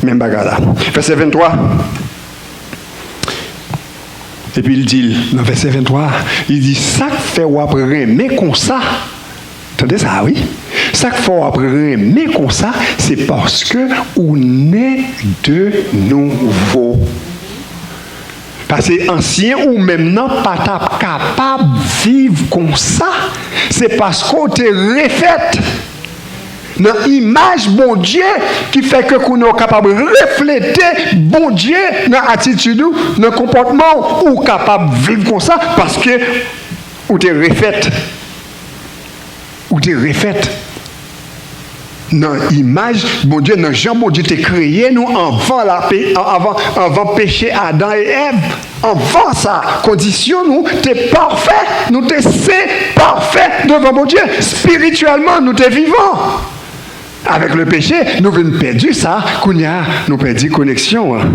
Menm bagay la. Vèsè venntwa. Epi l di l, nan vèsè venntwa a, li di, sa k fè w ap renmen konsa? Tande sa a, wi. Sa k fè w ap renmen konsa, se paske ou ne de nouvo. Paske ansyen ou menm nan pa t ap kapab viv konsa. Se paske w te refèt nan imaj Bondye ki fè ke kounye a w kapab reflete Bondye nan atitid ou, nan konpòtman w. Ou kapab viv konsa paske ou te refèt. Ou te refèt nan imaj Bondye, nan jan Bondye te kreye nou anvan lape-, anvan, anvan peche Adan e Èv. Anvan sa, kondisyon nou te pafè, nou te sen, pafè devan Bondye. Espirityèlman, nou te vivan. Avèk le peche, nou vin pèdi sa, kounye a, nou pèdi koneksyon an.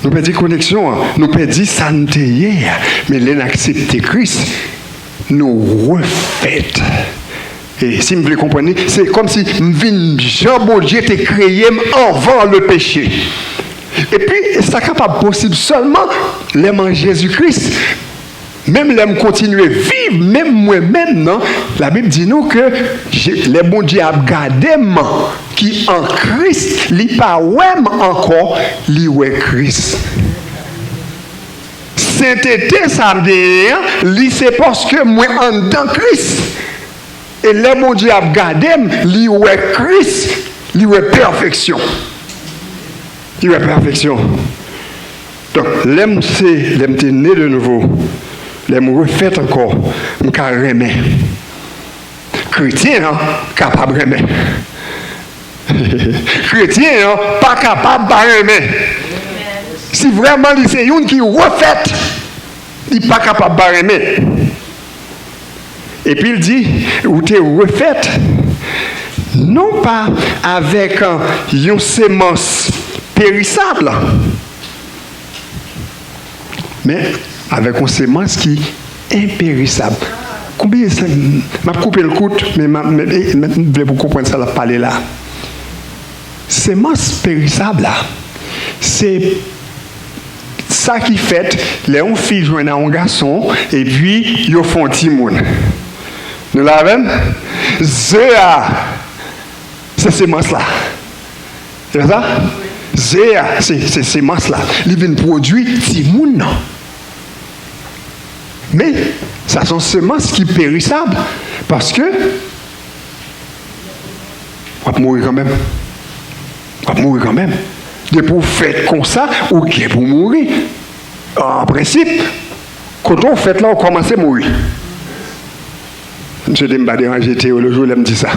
Nou pèdi koneksyon an, nou pèdi sa n te ye a. Men lè n aksepte Kris, nou refèt. E si m vle konprann li, se kòmsi m vin jan Bondye te kreye m anvan le peche. Epi, sa kapab posib sèlman lè m an Jezi Kris. Menm lè m kontinye viv, menm mwen menm nan, Labib di nou ke Je-, lè Bondye ap gade m ki an Kris, li pa wè m ankò, li wè Kris. Sentete sa m genyen an, li se paske mwen anndan Kris. E lè Bondye ap gade m, li wè Kris, li wè pèfeksyon. Li wè pèfeksyon. Donk, lè m se, lè m te ne de nouvo, lè m refèt ankò, m ka renmen. Kretyen an kapab renmen. Kretyen an pa kapab pa renmen. Si vrèman li se youn ki refèt, li pa kapab pa renmen. Epi l di, ou te refèt, non pa avèk, euh, yon semans perisab, men avèk yon semans ki enperisab. Konbyen sa, m ap koupe l kout, men m ap, men, men, men m vle pou w konprann sa l ap pale la. Semans perisab la, se sa ki fèt lè yon fi jwenn a yon gason, epi yo fè yon timoun. Nou la avè m? Ze a, se semans la. Se pa sa? Ze a, se, se semans la. Li vin pwodui timoun nan. Men, sa se yon semans ki perisab, paske w ap mouri kanmenm. W ap mouri kanmenm. Depi w fèt konsa, ou gen pou mouri. An prensip, kote w fèt la, ou kòmanse mouri. M swete m pa deranje teyoloj ou lè m di sa.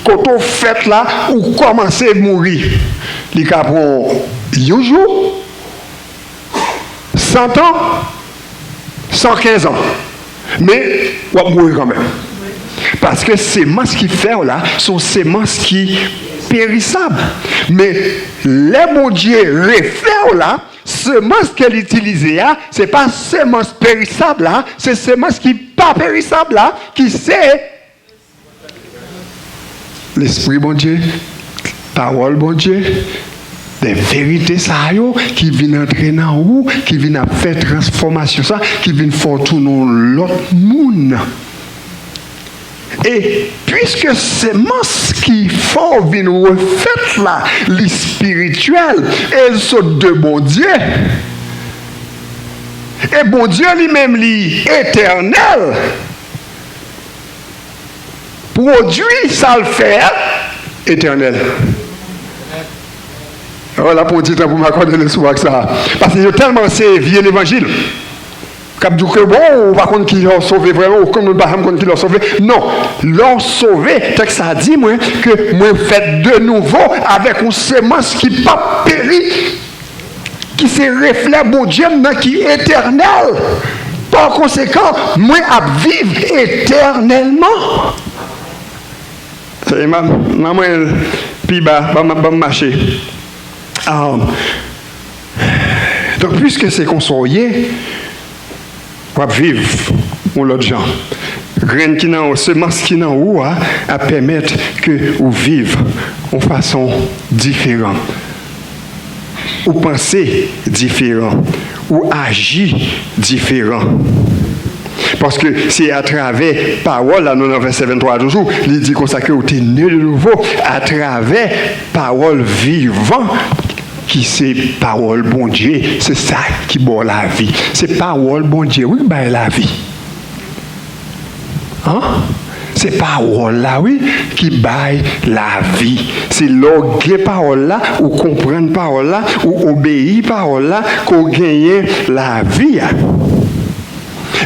Kote w fèt la, ou kòmanse mouri. Li ka pran w yon jou, san tan, san kenz an. Men, w ap mouri kanmenm. Paske semans ki fè w la, se yon semans ki perisab. Men, lè Bondye refè w la, semans ke l itilize a, se pa semans perisab la, se semans ki pa perisab la, ki se Lespri Bondye, pawòl Bondye, de verite sa yo ki vin antre nan ou, ki vin ap fè transfòmasyon sa, ki vin fè w tounen yon lòt moun. E piske semans ki fè w vin refèt la, li espirityèl, e l sot de Bondye, e Bondye li menm li etènèl, pwodui sa l fè a etènèl. Wala, pran ti tan pou m akòde leson ak sa. Paske yo tèlman anseye vye levanjil k ap di w ke, bon, ou pa konn kilè w sove vrèman, okenn moun pa janm konn kilè w sove. Non, lè w sove, tèks sa di mwen ke mwen fèt de nouvo avèk yon semans ki p ap peri, ki se reflè Bondye m nan ki etènèl. Pa konsekan, mwen ap viv etènèlman. Nan mwen pi ba, ban m, ban m mache. Ah, donk, piske se konsa w ye, w ap viv yon lòt jan. Grenn ki nan ou, semans ki nan ou a, ap pèmèt ke ou viv yon fason diferan. Ou panse diferan. Ou aji diferan. Paske se atravè pawòl la, nou nan vèsè venntwa toujou, li di konsa ke ou te ne de nouvo atravè pawòl vivan ki se pawòl Bondye, se sa ki ba w lavi. Se pawòl Bondye, wi, ki bay lavi. An? Se pawòl la, wi, ki bay lavi. Se lè w gen pawòl la, ou konprann pawòl la, ou obeyi pawòl la, ke w genyen lavi a.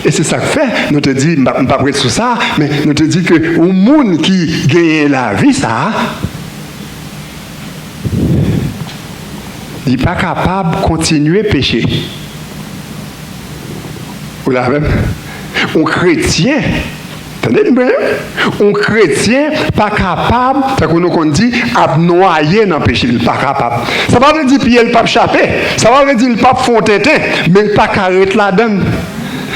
E se sa k fè, nou te di, m p ap, m p ap ret sou sa, men nou te di ke yon moun ki genyen lavi sa a, li pa kapab kontinye peche. Ou la avè m? Yon kretyen, tande m byen, yon kretyen pa kapab, tankou nou konn di, ap nwaye nan peche, li pa kapab. Sa pa vle di pye l p ap chape, sa pa vle di l p ap fè yon tenten, men l pa ka ret ladan l.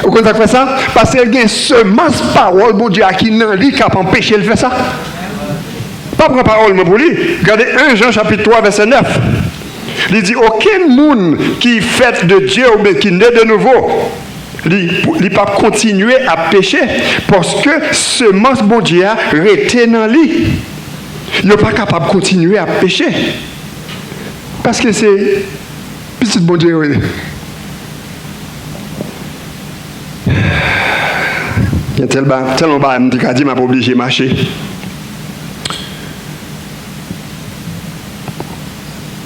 Ou konn sa k fè sa? Paske l gen semans pawòl Bondye a ki nan li k ap anpeche l fè sa. Pa pran pawòl mwen pou li. Gade en Jan chapit twa vèsè nèf. Li di, okenn moun ki fèt de Dye oubyen ki ne de nouvo, li, li p ap kontinye ap peche, paske semans Bondye a rete nan li. Yo pa kapab kontinye ap peche. Paske se pitit Bondye yo ye. Gen tèl ba-, tèlman bagay m te ka di, m ap oblije mache.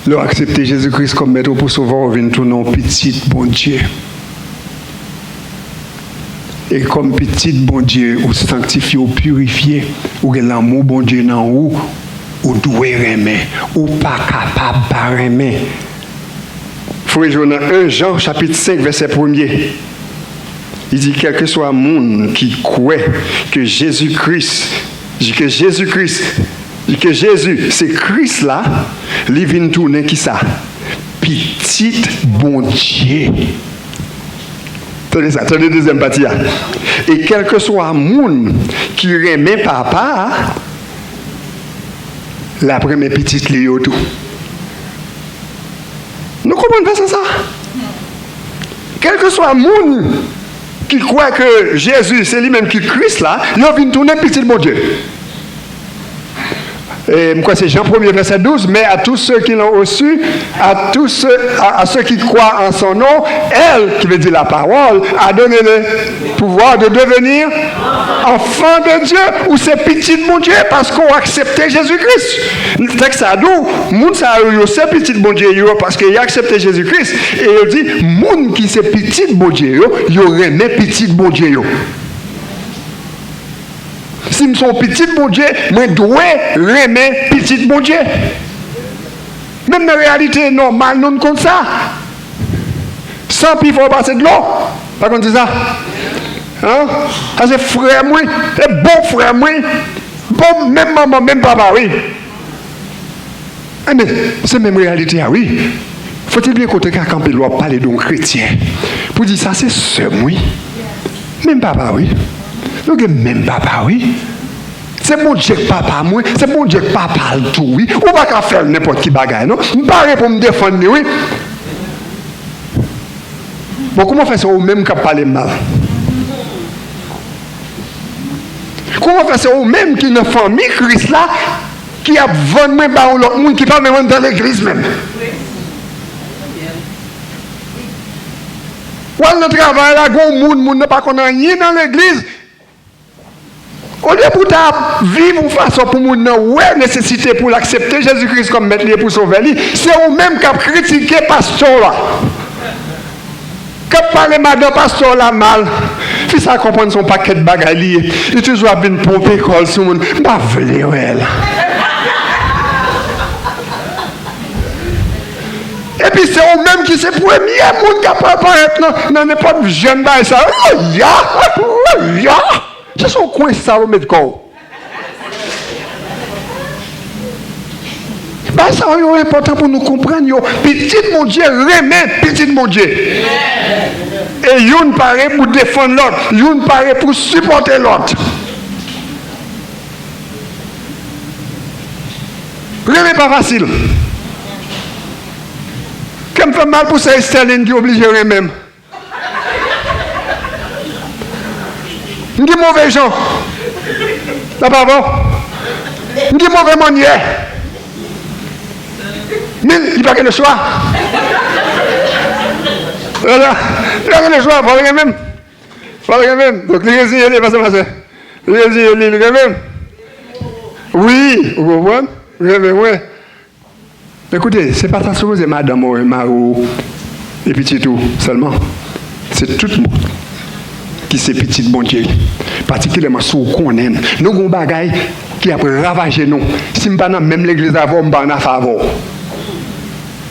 Lè w aksepte Jezi Kris kòm Mèt ou pou Sovè w, ou vin tounen yon pitit Bondye. E kòm pitit Bondye, ou sanktifye, ou pirifye, ou gen lanmou Bondye nan ou, ou dwe renmen. Ou pa kapab pa renmen. Frè Jonas, en Jan chapit senk vèsè premye, li di, kèlkeswa moun ki kwè ke Jezi Kris, ke Jezi Kris, ke Jezi se Kris la, li vin tounen kisa? Pitit Bondye. Tande sa, tande dezyèm pati a. E kèlkeswa moun ki renmen Papa a, l ap renmen pitit li yo tou. Nou konprann vèsè sa? Kèlkeswa moun ki kwè ke Jezi se li menm ki Kris la, yo vin tounen pitit Bondye. E m kwè se Jan premye vèsè douz, mais à tous ceux qui l'ont reçu, à tous ceux, à, à ceux qui croient en son nom, elle, qui veut dire la parole, a donné le pouvoir de devenir enfant de Dieu, ou se pitit Bondye paske w aksepte Jezi Kris. Tèks sa di w, moun sa yo, yo se pitit Bondye yo paske y aksepte Jezi Kris. E yo di, moun ki se pitit Bondye yo, yo renmen pitit Bondye yo. Si m se yon pitit Bondye, mwen dwe renmen pitit Bondye. Menm nan reyalite nòmal, nou, n konn sa. San pi fò pase dlo. Pa konn di sa? An? Sa se frè m, wi. Se bon frè m, wi. Bon, menm manman, menm papa, wi. Enben, se menm reyalite a, wi. Fòtil byen kote ka kanpe lè w ap pale de yon kretyen. Pou di, sa se sè m, wi. Menm papa, wi. Nou gen menm papa, wi. Se Bondye k papa mwen, se Bondye k papa l tou, wi. Ou pa ka fè l nenpòt ki bagay, non. M pare pou m defann li, wi. Bon, kòman fè se ou menm k ap pale m mal? Kòman fè se ou menm ki nan fanmi Kris la, ki ap vann mwen ba yon lòt moun ki pa menm anndan legliz menm? W al nan travay la, gen yon moun, moun nan pa konn anyen nan legliz. Olye pou w ta viv yon fason pou moun nan wè nesesite pou l aksepte Jezi Kris kòm Mèt li e pou Sovè li, se ou menm k ap kritike pastè w la, k ap pale madan pastè w la mal. Fi sa a konprann se yon pakèt bagay li ye. Li toujou ap vin ponpe kò l sou moun. M pa vle wè l. Epi se ou menm ki se premye moun k ap parèt nan, nan nenpòt jèn bagay sa yo. Oh, ya! Oh, ya! Se sou kwen sa ou met kò w. Bagay sa yo enpòtan pou nou konprann yo. Pitit Bondye renmen pitit Bondye. E youn pare pou defann lòt, youn pare pou sipòte lòt. Renmen pa fasil. Kè m fè m mal pou sè Estèline ki oblije renmen m. M gen move jan. Sa pa bon. M gen move mannyè. Men, li pa gen lechwa. Vwala. Li pa gen lechwa, fò l renmen m. Fò l renmen m. Donk, li reziye li, pase, pase. Li reziye li, li renmen m. Wi, ou konprann? Renmen mwen. Ekoute, se pa ta sipoze madanm ou, mari w, e pitit ou sèlman. Se tout moun ki se pitit Bondye, patikilyèman si w konnen. Nou gen yon bagay ki ap ravaje nou. Si m pa nan menm legliz avè w, m pa annafè avè w.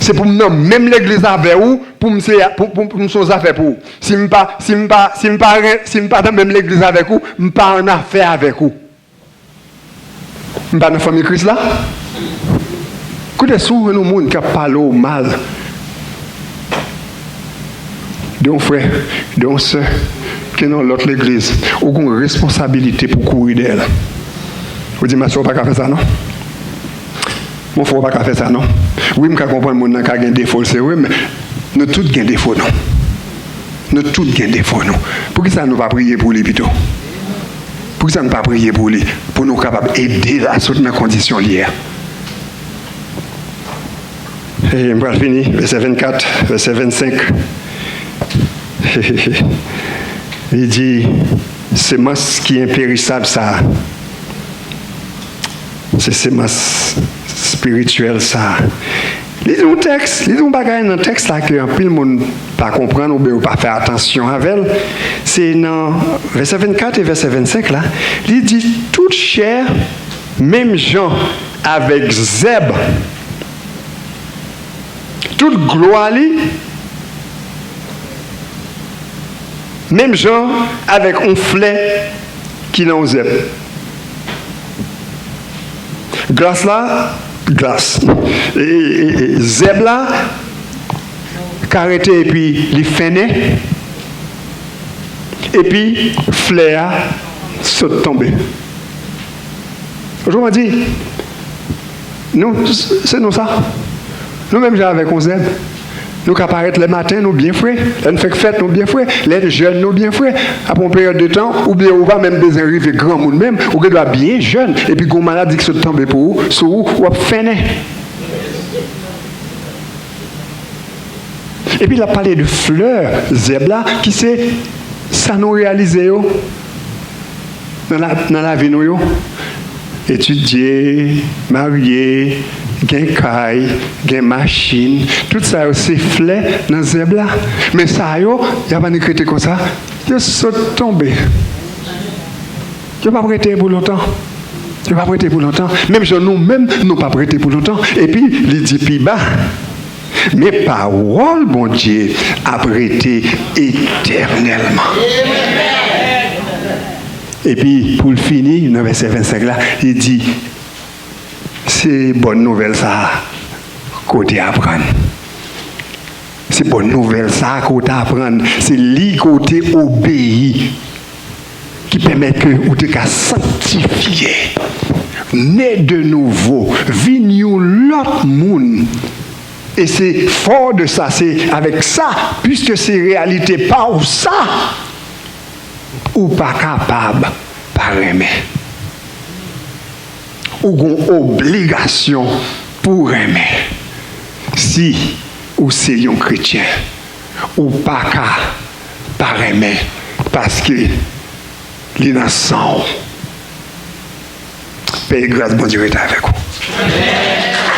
Se pou m nan menm legliz avè w, pou m se, pou, pou, pou m se yon zafè pou ou. Si m pa, si m pa, si m pa ren-, si m pa nan menm legliz avèk ou, m pa annafè avèk ou. M pa nan fanmi Kris la? Koute, si w jwenn yon moun k ap pale w mal de yon frè, de yon sè, ki nan lòt legliz, ou gen yon responsabilite pou w kouri dèyè l. Ou di, "Machè, ou pa ka fè sa, non. Mon frè, ou pa ka fè sa, non." Wi, m ka konprann moun nan ka gen defo l, se vre, men nou tout gen defo nou. Nou tout gen defo nou. Poukisa nou pa priye pou li pito? Poukisa nou pa priye pou li, pou nou kapab ede l a sot nan kondisyon li ye a? E m pral fini, vèsè vennkat, vèsè vennsenk. Li di, semans ki enperisab sa a. Se semans espirityèl sa a. Li di yon tèks, li di yon bagay nan tèks la ke anpil moun pa konprann oubyen yo pa fè atansyon avè l. Se nan vèsè vennkat e vèsè vennsenk la. Li di, tout chè, menm jan avèk zèb, tout glwa li, menm jan avèk yon flè ki nan yon zèb. Glas la, glas. E, e, e, zèb la ka rete epi li fennen. Epi flè a sot tonbe. Otreman di, nou, se nou sa. Nou menm jan avèk yon zèb. Nou ka parèt lè maten, nou byen fre. Lè n fèk fèt, nou byen fre. Lè n jèn, nou byen fre. Apre yon peryòd de tan, oubyen ou pa menm bezwen rive granmoun menm, ou gen dwa byen jèn, epi gen yon maladi ki sot tonbe pou ou, sou ou, w ap fennen. Epi l ap pale de flè zèb la, ki se sa nou reyalize yo nan la, nan lavi nou yo. Etidye, marye, gen kay, gen machin, tout sa yo se flè nan zèb la. Men sa yo, y ap annik rete konsa, yo sot tonbe. Yo p ap rete pou lontan. Yo p ap rete pou lontan. Menm jan nou menm, nou p ap rete pou lontan. Epi, li di pi ba, men pawòl Bondye ap rete etènèlman. Epi, pou l fini, nan vèsè vennsenk la, li di, se bòn nouvèl sa a ke w te aprann. Se bòn nouvèl sa a ke w te aprann. Se li ke w te obeyi, ki pèmèt ke ou te ka sanktifye, ne de nouvo, vin yon lòt moun. E se fò de sa, se avèk sa, piske se reyalite pa w sa, ou pa kapab pa renmen. Ou gon obligasyon pou renmen. Si ou se yon kretyen, ou pa ka pa renmen, paske li nan san w. Pè e gras Bondye rete avèk ou.